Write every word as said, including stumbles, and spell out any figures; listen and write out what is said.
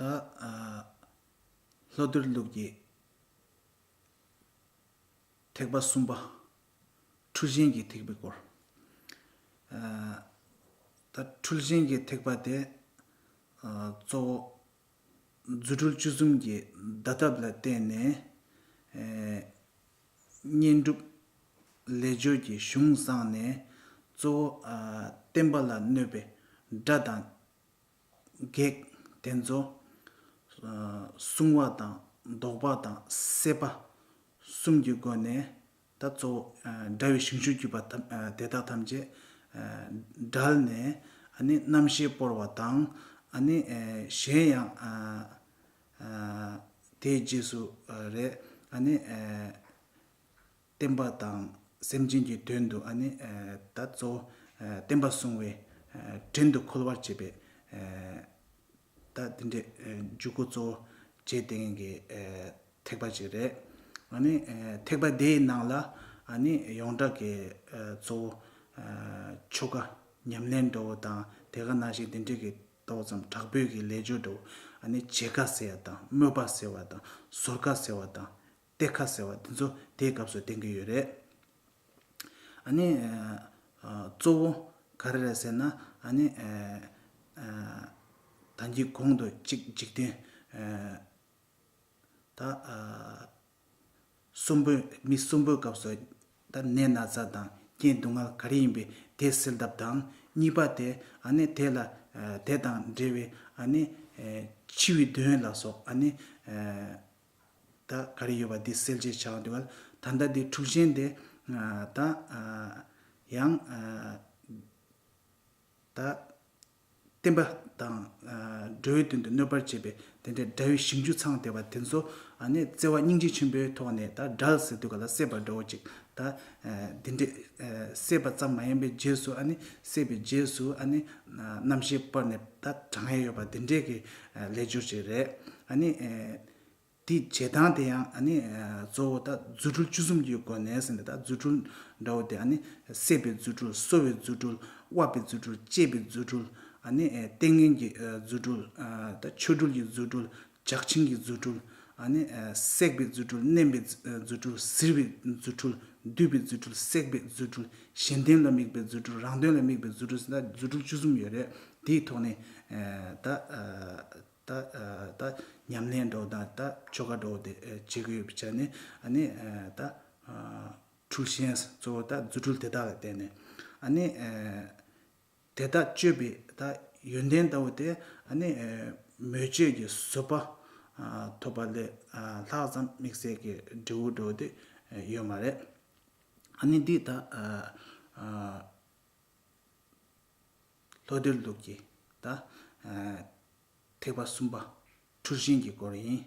ད་ཨ་ལྷོ་གཏེར་ལུགས་ཀྱི་ཐེག་པ་གསུམ་པ། འཁྲུལ་ཞེན་གྱི་ཐེག་པའི་སྐོར། ཨ་ད་འཁྲུལ་ཞེན་གྱི་ཐེག་པ་དེ་ཨ་གཙོ་བོ་རྫུ་འཕྲུལ་བཅུ་གསུམ་གྱི་བརྡ་ཐབས་ལ་བརྟེན་ནས་ཨེ་བསྙེན་སྒྲུབ་ལས་སྦྱོར་གྱི་གཞུང་བསྲངས་ནས། གཙོ་བོ་ཨ་བསྟན་པ་ལ་གནོད་པའི་དགྲ་དང་བགེགས་དེ་ཚོ་ཨ་བསྲུང་བ་དང་བཟློག་པ་དང་བསད་པ་གསུམ་གྱི་སྒོ་ནས། ད་གཙོ་བོ་ཨ་དགྲ་བོའི་ཞིང་བཅུ་བརྒྱུད་པ་ཐམས་ཨ་དེ་དག་ཐམས་ཅད་ཨ་བསྒྲལ་ནས། ཨ་ནི་རྣམ་ཤེས་སྤོར་བ་དང་། ཨ་ནི་ཨ་གཞན་ཡང་ཨ་ཨ་དེའི་རྗེས་སུ་ཨ་རེད། ཨ་ནི་ཨ་བསྟན་པ་དང་སེམས་ཅན་གྱི་དོན་དུ། ཨ་ནི་ཨ་ད་གཙོ་བོ་ཨ་བསྟན་པ་སྲུང་བའི་ཨ་བྲན་དུ་འཁོལ་བར་བྱེད་པའི་ཨ་ད་དེ་འདྲའི་ཨ་འཇུག་སྒོ་གཙོ་བོ་བྱས་བསྟན་གྱི་ཨ་ཐེག་པ་ཅིག་རེད། ཨ་ནི་ཨ་ཐེག་པ་དེའི་ནང་ལ་ཨ་ནི་ཡོངས་གྲགས་ཀྱི་ཨ་གཙོ་བོ་ཨ་ཆོ་ག་ཉམས་ལེན་འདྲ་བོ་དང་། དེ་ག་ནང་བཞིན་དེ་འདྲའི་གི་ཏོག་ཙམ་དྲག་པོའི་གི་ལས་སྦྱོར་འདྲ་བོ། ཨ་ནི་བྱེད་ཀ་ཟེར་ཡ་དང་། སྨོད་པ་ཟེར་བ་དང་། ཟོར་ཀ་ཟེར་བ་དང་། གཏད་ཀ་ཟེར་བ་དེ་ཚོ་དེའི་སྐབས་སུ་བསྟན་གྱི་ཡོད་རེད། ཨ་ནི་ཨ་གཙོ་བོ་ག་རེ་རེད་ཟེར་ན། ཨ་ནི་ཨ་ཨ་ད་གིན་གོང་དུ་གཅིག་འཇིག་རྟེན་ཨ་ད་ཨ་གསོན་པོའི་མི་གསོན་པོའི་སྐབས་སུ་ད་ནད་ན་ཚ་དང་རྐྱེན་སྡུག་བསྔལ་ག་རེ་ཡིན་པའི་དེ་སེལ་ཐབས་དང་། གཉིས་པ་དེ་ཨ་ནི་དེ་ལ་ཨ་དེ་དང་འབྲེལ་བའི་ཨ་ནི་ཨ་འཆི་བའི་གདོན་ལ་སོགས། ཨ་ནི་ཨ་ད་ག་རེ་ཡོད་པ་འདི་སེལ་བྱེད་བྱ་བ་འདུག་ག། ད་ལྟ་འདི་འཁྲུལ་ཞེན་དེ་ཨ་ད་ཨ་ཡང་ཨ་ད་བསྟན་པ་དང་ཨ་འགྲོ་བའི་དོན་དུ་གནོད་པར་བྱེད་པའི་དེ་འདྲའི་དགྲ་བོའི་ཞིང་བཅུ་ཚང་བསྡད་པ་དེ་ཚོ། ཨ་ནི་བརྩེ་བ་སྙིང་རྗེ་ཆེན་པོའི་ཐོག་ནས་ད་བསྒྲལ་ཟེར་དུས་ག་ལ་བསད་པ་འདྲ་བོ་ཅིག། ད་ཨ་འདི་འདྲའི་ཨ་བསད་པ་ཙམ་མ་ཡིན་པའི་རྗེས་སུ། ཨ་ནི་བསད་པའི་རྗེས་སུ་ཨ་ནི་ཨ་རྣམ་ཤེས་སྤར་ནས་ད་དྲང་ཡས་ཡོད་པ་འདི་འདྲའི་གི་ཨ་ལས་སྦྱོར་ཅིག་རེད། ཨ་ནི་ཨ་དེའི་བྱེད་སྟངས་དེ་ཡང་ཨ་ནི་ཨ་གཙོ་བོ་ད་རྫུ་འཕྲུལ་བཅུ་གསུམ་གྱི་སྒོ་ནས་ཟེར་ནས། ད་རྫུ་འཕྲུལ་འདྲ་བོ་དེ། ཨ་ནི་བསད་པའི་རྫུ་འཕྲུལ། གསོ་བའི་རྫུ་འཕྲུལ། དབབ་པའི་རྫུ་འཕྲུལ། བཅད་པའི་རྫུ་འཕྲུལ། ཨ་ནི་ཨ་ཏིང་ངེ་འཛིན་གྱི་ཨ་རྫུ་འཕྲུལ། ཨ་ད་ཆོ་འཕྲུལ་གྱི་རྫུ་འཕྲུལ། ཇག་ཆིངས་ཀྱི་རྫུ་འཕྲུལ། ཨ་ནི་ཨ་བསྲེག་པའི་རྫུ་འཕྲུལ། མནན་པའི་རྫུ་ཨ་རྫུ་འཕྲུལ། གཟིར་བའི་རྫུ་འཕྲུལ། བསྡུས་པའི་རྫུ་འཕྲུལ། བསྲེག་པའི་རྫུ་འཕྲུལ། གཞན་དོན་ལ་དམིགས་པའི་རྫུ་འཕྲུལ། རང་དོན་ལ་དམིགས་པའི་རྫུ་འཕྲུལ་ཟེར་ན་རྫུ་འཕྲུལ་བཅུ་གསུམ་ཡོད་རེད། དེའི་ཐོག་ནས་ཨ་ད་ཨ་ད་ཨ་ད་ཉམས་ལེན་འདྲ་བོ་དང་ད་ཆོ་ག་འདྲ་བོ་དེ་ཨ་བྱེད་ཀྱི་ཡོད་པའི་ཆ་ནས། ཨ་ནི་ཨ་ད་ཨ་འཁྲུལ་ཞེན་གཙོ་བོ་ད་རྫུ་འཕྲུལ་དེ་དག་ལ་བརྟེན་ནས། ཨ་ནི་ཨ་དེ་དག་སྤྱོད་པའི་ད་ཡོན་ཏན་ལྟ་བུ་དེ། ཨ་ནི་ཨ་མོས་སྤྱོད་ཀྱི་བཟོད་པ་ཨ་ཐོབ་པ་ལས་ཨ་ལྷག་ཙམ་དམིགས་བསལ་གྱི་འབྲས་བུ་འདྲ་བོ་དེ་ཨ་ཡོད་མ་རེད། ཨ་ནི་འདི་ད་ཨ་ཨ་ལྷོ་གཏེར་ལུགས་ཀྱི་ད་ཨ་ཐེག་པ་གསུམ་པ་འཁྲུལ་ཞེན་གྱི་སྐོར་ཡིན།